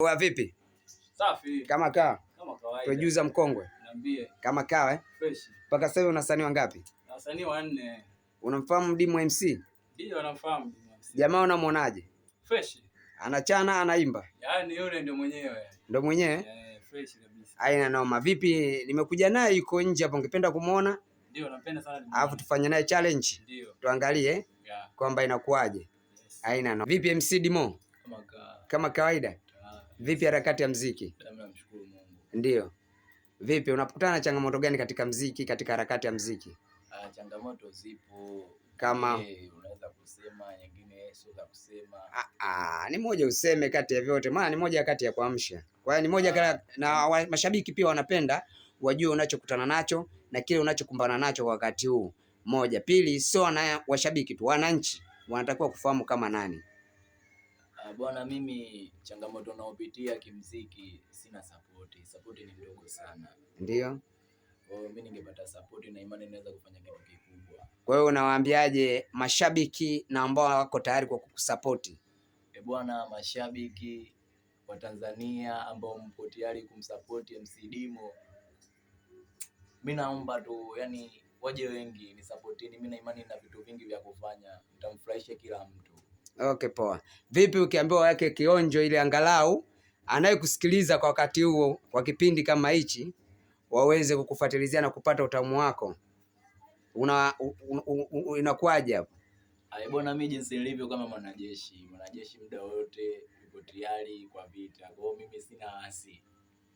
Wa vipi? Safi. Kama kaa. Kama kawaida. Producer mkongwe. Niambie. Kama kaa eh? Fresh. Mpaka sasa hivi una wasanii wangapi? Wasanii wanne. Unamfahamu Dimo MC? Ndio namfahamu Dimo MC. Jamaa unamuonaje? Fresh. Anachana, anaimba. Yaani yule ndio mwenyewe. Ndio mwenyewe? Eh, fresh kabisa. Haina noma. Vipi, nimekuja naye yuko nje hapo, ungependa kumuona? Ndio napenda sana Dimo. Alafu tufanye naye challenge. Ndio. Tuangalie Yeah. kwamba inakuwaje. Yes. Haina noma. Vipi MC Dimo? Kama kaa. Kama kawaida. Vipi harakati ya mziki? Namshukuru Mungu. Ndio. Vipi, unakutana na changamoto gani katika mziki, katika harakati ya mziki? Changamoto zipo. Kama unaweza kusema nyingine sio za kusema. Ni moja useme kati ya vyote, maana ni moja kati ya kuamsha. Kwa hiyo ni moja na mashabiki pia wanapenda wajue unachokutana nacho na kile unachokumbana nacho kwa wakati huu. Moja, pili sio washabiki tu, wananchi wanatakiwa kufahamu kama nani. Bwana, mimi changamoto naopitia kimziki sina support. Support ni ndogo sana. Ndio. Kwa hiyo mimi ningepata support na imani naweza kufanya kitu kikubwa. Kwa hiyo unawaambiaje mashabiki na ambao wako tayari kwa kukusupport? Bwana, mashabiki wa Tanzania ambao mpo tayari kumsupport MC Dimo, mimi naomba tu yani waje wengi ni supportini. Mimi na imani na vitu vingi vya kufanya, nitamfurahisha kila mtu. Okay, poa. Vipi ukiambiwa weke kionjo ili angalau anayekusikiliza kwa wakati huo kwa kipindi kama hichi waweze kukufuatilizia na kupata utamu wako, inakuwaje hapo? Bwana, mimi jinsi nilivyo kama mwanajeshi, mwanajeshi muda wote yuko tayari kwa vita. Kwa hiyo mimi sina asi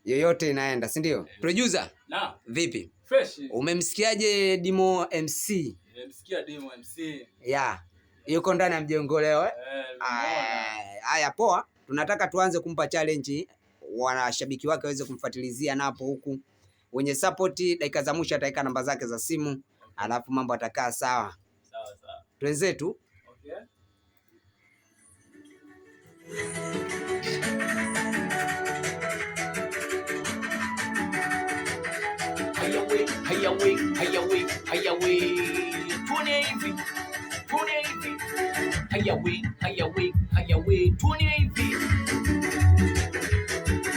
yoyote inaenda, si ndio? Producer? Na. Vipi? Fresh. Umemsikiaje Dimo MC? Nimemsikia Dimo MC. Yeah. Yuko ndani ya mjengo leo eh? Haya, poa. Tunataka tuanze kumpa challenge wanashabiki wake waweze kumfuatilizia napo huku. Wenye support dakika za mwisho ataweka namba zake za simu, alafu mambo atakaa sawa. Sawa sawa. Twenzetu. Okay. Hayawe, hayawe, hayawe, hayawe. Tuone hivi. Tuone hivi. Hayawe, hayawe, hayawe. Tuone hivi.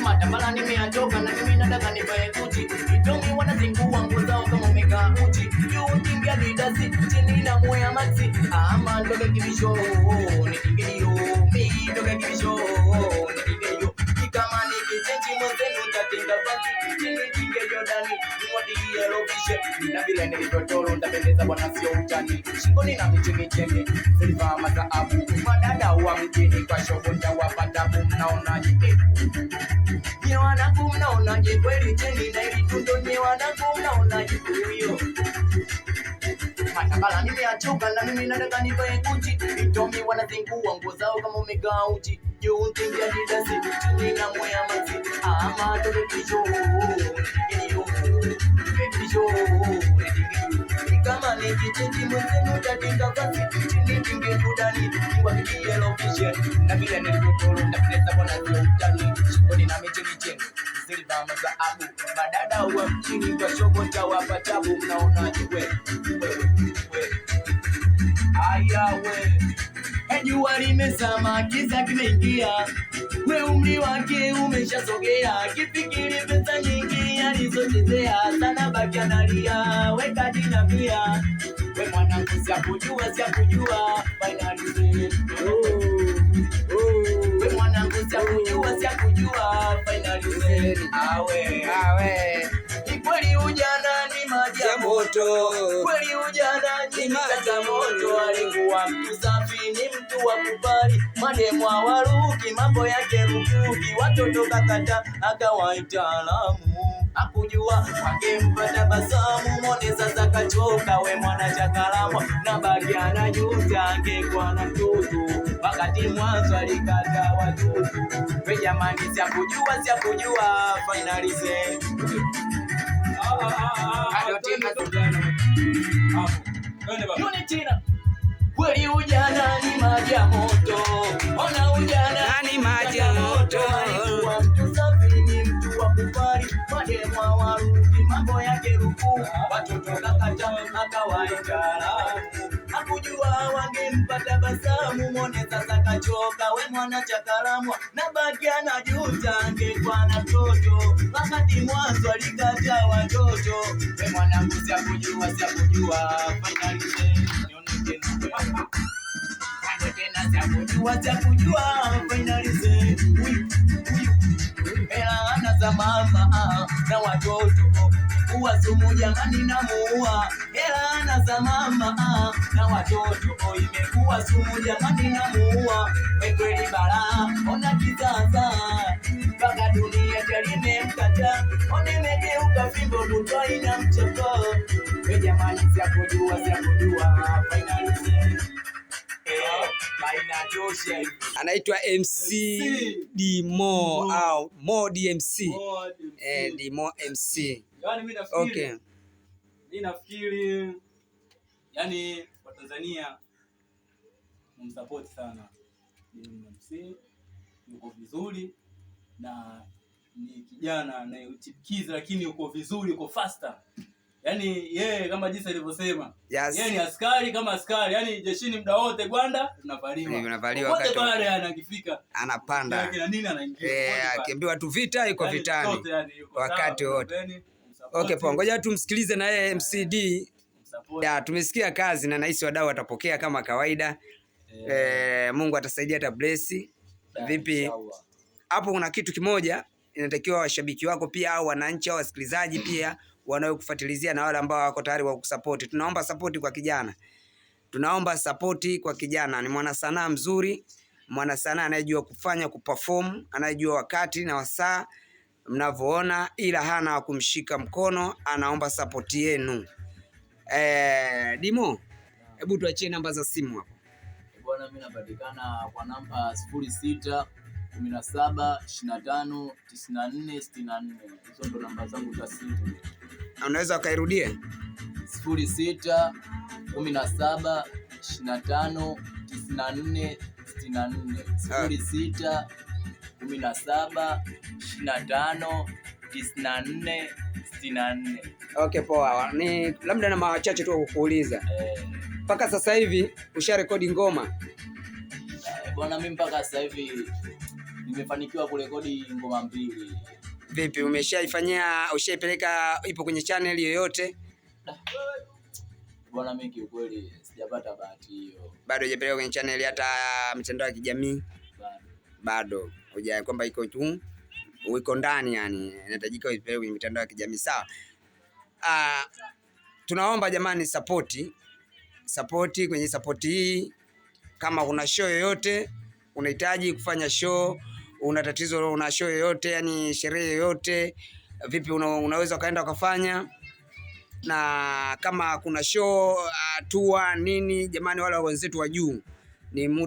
Matambala nimeachoka na mimi nataka nivae Gucci. Kitongi wanazingua nguo zao kama umekaa uchi. Juu tingia Adidas, chini na moya maxi. Ama ndoge kibisho, nitinge mi ndoge kibisho, nitinge Kama nikichenji mwenzenu nitatinga pasi. Chini tinge Jordani, nimwatilie lovishe. Na vile nilivyotoro nitapendeza bwana sio utani. Shingoni na michemichemi, silver madhaabu. Madada wa mjini kwa shogo nitawapa tabu. Mnaonaje? Nye wanangu mnaonaje kweli cheni na ili tundo? Nye wanangu mnaonaje huyo? Matambala nimeachoka na mimi nataka nivae Gucci. Itomi wanazingua nguo zao kama umegaa uchi. Juu tingia Adidas, chini na moya maxi. Ama toke kisho, nitinge kisho, nitinge Kama nikichenji mwenzenu tatinga basi. Chini tinge Jordani, niwapigie location. Na vile nilivyotoro nitapendeza bwana sio utani. Shingoni na michemichemi, silver madhaabu. Madada wa mjini kwa shogo nitawapa tabu. Mnaonaje we? Wewe, we. Aya we. Jua limezama, giza kimeingia. We umri wake umeshasogea, kifikiri pesa nyingi alizochezea, sana baki analia, we kadi na mia. We mwanangu siakujua, siakujua, finally. We mwanangu siakujua, siakujua, finally. Awe. Awe. Ni kweli ujana ni maji ya moto. Kweli ujana ni maji ya moto. Alikuwa mtu safi, ni mtu wa kubali. Mademu hawaruki, mambo yake rukuki. Watoto kakata, akawaita alamu. Hakujua wangempa tabasamu. Mwone sasa kachoka, we mwana chakalamo. Na baki anajuta, angekuwa na mtoto. Wakati mwanzo alikata watoto. We jamani, siakujua, siakujua, finally say. Kweli ujana ni maji ya moto. Ona ujana ni maji ya moto. Alikuwa mtu safi, ni mtu wa kubali. Mademu hawaruki, mambo yake ruku. Watoto kakata, akawaita alamu. Hakujua Wangempa tabasamu, mwone sasa kachoka. We mwana chakalamwa na baki anajuta, angekuwa na mtoto wakati mwanzo alikataa watoto. We mwanangu, siakujua, siakujua, finally nione tena bado tena, siakujua, siakujua, finally huyu huyu hela ana za mama na watoto kuwa sumu jamani, namuua. Hela ana za mama na watoto imekuwa sumu jamani, namuua. Kweli balaa, ona kizaza mpaka dunia talimemkata, ona imegeuka fimbo kutwa ina mchoko. We jamani, siakujua, siakujua, finally inatosha hivi. Anaitwa MC MC Dimo Dimo. au Mo DMC. Mo DMC. Dimo MC. Yaani mimi nafikiri Okay. mimi nafikiri yani Watanzania mumsupport sana Dimo MC, yuko vizuri na ni kijana anayechipukiza, lakini yuko vizuri, yuko faster. Yaani yeye kama jinsi alivyosema, Yes. yeye ni askari kama askari, yaani jeshini muda wote gwanda linavaliwa. Linavaliwa Popote wakati pale yani akifika Anapanda. yake na nini anaingia. Popote pale. Akiambiwa tu vita yuko Yaani vitani. chochote yani yuko Wakati sawa, wote. pembeni, msupport, Okay, poa. Ngoja tumsikilize na yeye MCD. msupport. Ya, tumesikia kazi na nahisi wadau watapokea kama kawaida. Mungu atasaidia ata bless. Vipi Inshallah. hapo kuna kitu kimoja inatakiwa washabiki wako pia au wananchi au wasikilizaji pia wanaokufuatilizia na wale ambao wako tayari wa kusupport. Tunaomba support kwa kijana, tunaomba support kwa kijana. Ni mwanasanaa mzuri, mwanasanaa anayejua kufanya kuperform, anayejua wakati na wasaa mnavyoona, ila hana wa kumshika mkono, anaomba support yenu. Dimo, hebu tuachie namba za simu hapo. Bwana, mimi napatikana kwa namba 06 17 25 94 64. Hizo ndo namba zangu za simu. Unaweza ukairudia? 06 17 25 94 64. 06 17 25 94 64. Okay, poa. Ni labda na machache tu kukuuliza. Mpaka sasa hivi usharekodi ngoma? Bwana, mimi mpaka sasa hivi nimefanikiwa kurekodi ngoma mbili. Vipi, umeshaifanyia, ushaipeleka, ipo kwenye channel yoyote? Bwana, mimi kiukweli sijapata bahati hiyo Bado hujapeleka kwenye channel hata mitandao ya kijamii? bado. Bado huja kwamba iko tu iko ndani, yani inahitajika uipeleke kwenye mitandao ya kijamii. Sawa. Tunaomba jamani, support support kwenye support hii. Kama kuna show yoyote unahitaji kufanya show, una tatizo, una show yoyote, yani sherehe yoyote, vipi unaweza ukaenda ukafanya. Na kama kuna show tour nini, jamani, wale wenzetu wa juu ni muda